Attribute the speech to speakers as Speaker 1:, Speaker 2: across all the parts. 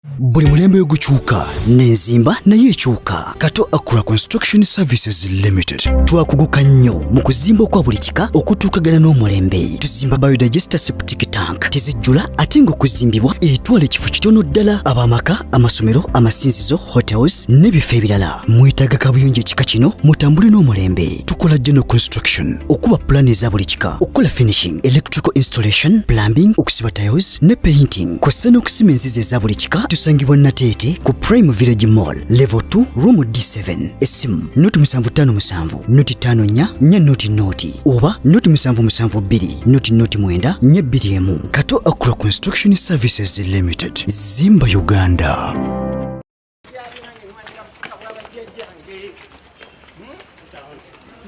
Speaker 1: Buli mulembe ogukyuka n'enzimba nayo ekyuka. Kato Accra Construction Services Limited twakuguka nnyo mu kuzimba okwa buli kika okutuukagana n'omulembe. Tuzimba biodigester septic tank, tezijjula ate ng'okuzimbibwa etwala ekifo kitono ddala. Ab'amaka, amasomero, amasinzizo, hotels n'ebifo ebirala. Mwetaaga kabuyonjo ekika kino, mutambule n'omulembe. Tukola general construction, okuba pulaani eza buli kika, okukola finishing, electrical installation, plumbing, okusiba tiles ne painting, kw'ossa n'okusima enzizi eza buli kika. Tusangibwa Nateete ku Prime Village Mall, level 2, room D7. Essimu 0757 054 400 oba 0772 009 421. Kato Accra Construction Services Limited, zimba Uganda.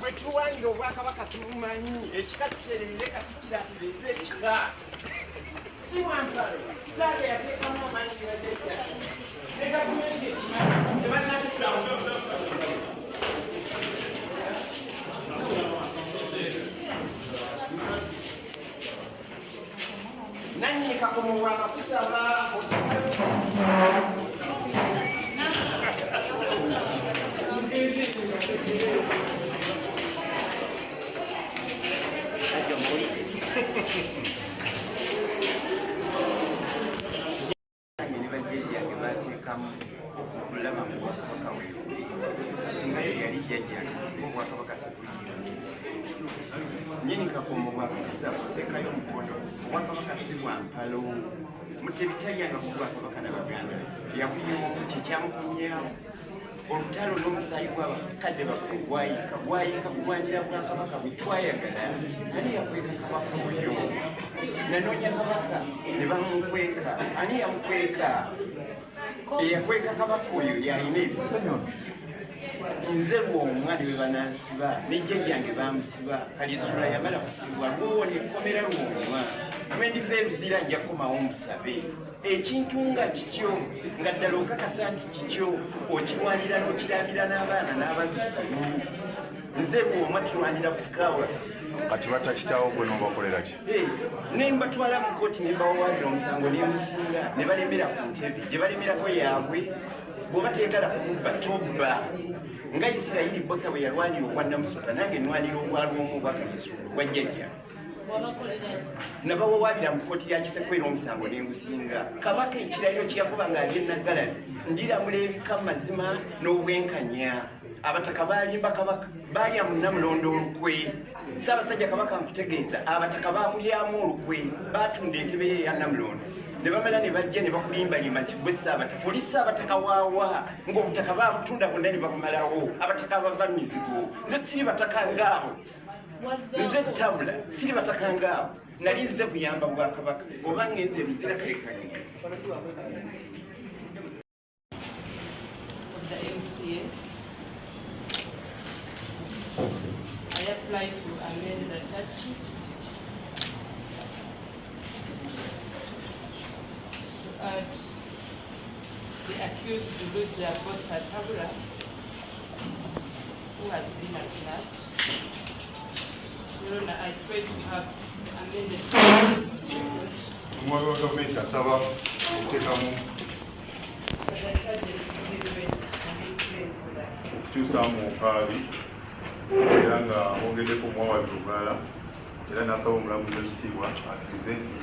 Speaker 2: Bwe tulwanira obwakabaka tubumanyi, ekika kitereere, kati kiratuleeze ekika si wampalo. Kitange yateekamu amaanyi ne gavumenti ekimanyi tebannabisawo. Nannyini Kakomo bwakakusaba. Ne bajjajjange bateekamu okulaba mu bwakabaka weebuli. Singa teyali jjajjange, singa obwakabaka tebuliiwo. Nyini Kakomo bwakakusaba oteekayo omukono. Obwakabaka si bwa mpalo. Mutebitalyanga ku bwakabaka n'Abaganda yabuyewo kyekyamukomyawo. Olutalo n'omusaayi gw'abakadde baffe gwayika, gwayika kulwanira bwakabaka bwe twayagala. Ani yakweka kabaka oyo? Nanoonya kabaka ne bamukweka. Ani yamukweka? Eyakweka kabaka oyo yalina ebizibu. Nze lwomwa ne bwe banansiba, ne jjajjange bamusiba. Kalisula yamala kusibwa, lwowona ekkomera lwomwa. Lwendiva ebizira nja kukomawo musabe. Ekintu nga kikyo, nga ddala okakasa nti kikyo, okirwanira n'okirambira n'abaana n'abazzukulu. Nze lwomwa tulwanira busika waffe.
Speaker 3: Kati batakitawo gwe n'obakolera ki?
Speaker 2: Ne mbatwala mu kkooti ne mbawawaabira omusango ne ngusinga, ne balemera ku ntebe gye balemerako yaabwe. Bw'oba toyagala kumubba, tobba. Nga Isirayiri Bosa bwe yalwanira obwa Namusota, nange nwanira obwalwomu obwakalisula obwa jjajja. Nabawawaabira mu kkooti ya Kisekwera omusango ne ngusinga. Kabaka ekirayiro kye yakuba ng'ali e Naggalabi, ndiramula ebika mu mazima n'obwenkanya. Abataka baalimba kabaka, baalya mu Nnamulondo olukwe. Ssaabasajja Kabaka, nkutegeeza, abataka baakulyamu olukwe, baatunda entebe ye eya Nnamulondo ne bamala ne bajja ne bakulimbalimba nti gwe Ssaabataka. Oli Ssaabataka waawa ng'obutaka baabutunda bwonna ne babumalawo? Abataka abava mu mizigo, nze siri bataka ngaabo. Nze Tabula, siri bataka ngaabo. Nali nze kuyamba bwakabaka oba ngenze ebizira kalekanye.
Speaker 4: Of the MCA. I apply to amend the charge sheet to add the accused Lujja Bosa Tabula, who has been at large. Your Honor, I pray to have the amended record.
Speaker 3: Omuwabi wa gavumenti asaba okuteekamu
Speaker 4: For the charges to be read and explained to the
Speaker 3: okukyusaamu ompaabi era nga bongeddeko omuwawaabirwa omulala, era n'asaba omulamuzi w'ekitiibwa akkirize nti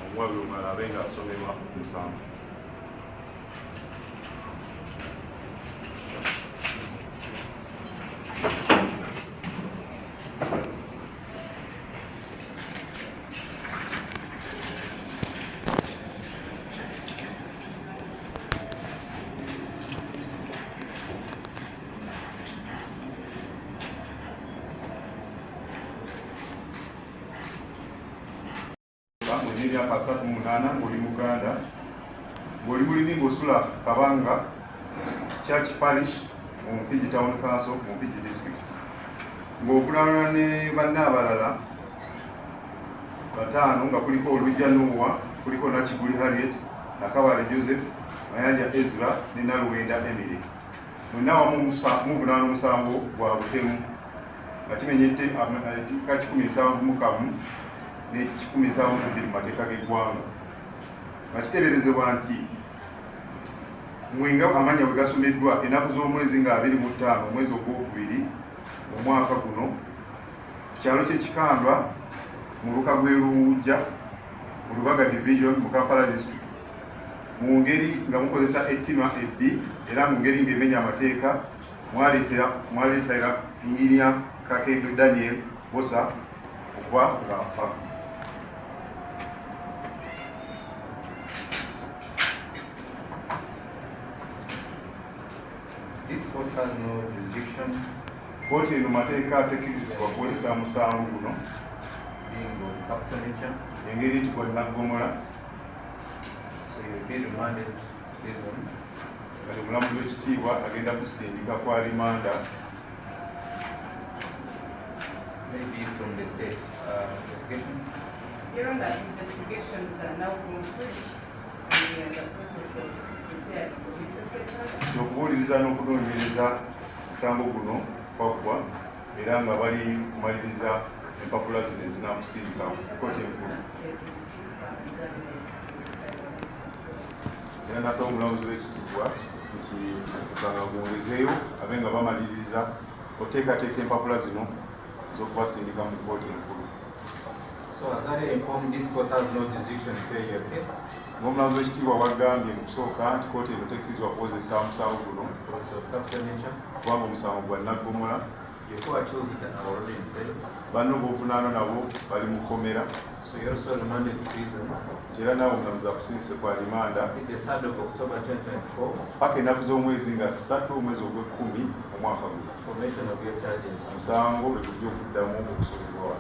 Speaker 3: omuwawaabirwa omulala abe nga asomerwa omusango. Olina emyaka 38, ng'oli Muganda, ng'oli mulimi, ng'osula Kabanga Church Parish mu Mpigi Town Council mu Mpigi District, ng'ovunaanwa ne banne abalala bataano nga kuliko Olujja Nuuwa, kuliko Nakiguli Harriet, Nakabale Joseph, Mayanja Ezra ne Naluwenda Emily. Mwenna wamu muvunaana omusango gwa butemu nga kimenyedde etteeka 171 ne 172 mu mateeka g'eggwanga, nga kiteeberezebwa nti Mwenga amanya bwe gasomeddwa ennaku z'omwezi nga 25 omwezi ogwokubiri omwaka guno ku kyalo ky'e Kikandwa mu luka gw'e Lungujja mu Lubaga Division mu Kampala District mu ngeri nga mukozesa ettima ebbi era mu ngeri ng'emenya amateeka mwaleetera Engineer Kakeedo Daniel Bbosa okuba ng'afa.
Speaker 5: This court has no jurisdiction
Speaker 3: Kkooti eno mateeka tekkirizibwa kukozesa musango guno
Speaker 5: being of capital nature,
Speaker 3: engeri nti gwa naggomola.
Speaker 5: So you'll be remanded to prison.
Speaker 3: Kati omulamuzi w'ekitiibwa agenda kusindika kwa rimanda.
Speaker 5: Maybe from the state investigations.
Speaker 4: Your Honor, investigations are now complete and we are in the process of preparing for the papers.
Speaker 3: Nti okubuuliriza n'okunoonyereza musango guno kwaggwa era nga bali kumaliriza empapula zino ezinakusindika ku kkooti enkulu. Era n'asaba omulamuzi w'ekitiibwa nti omusango gwongezeeyo abe nga bamaliriza oteekateeka empapula zino ez'okubasindika mu kkooti enkulu.
Speaker 5: So as I informed, this court has no jurisdiction to hear your case
Speaker 3: Ng'omulamuzi w'ekitiibwa wagambye mu kusooka nti kkooti eno tekkirizibwa kuwozesa musango guno
Speaker 5: because of capital nature.
Speaker 3: Kubanga omusango gwa naggomola.
Speaker 5: Your co-accused are already in cells,
Speaker 3: Banno b'ovunaana nabo bali mu kkomera.
Speaker 5: So you're also remanded to prison.
Speaker 3: Nti era naawe omulamuzi akusindise kwa rimanda
Speaker 5: The 3rd of October 2024,
Speaker 3: paka ennaku z'omwezi nga 3 omwezi ogw'ekkumi omwaka guno
Speaker 5: formation of your charges.
Speaker 3: Omusango lwe gujja okuddamu okusomerwa.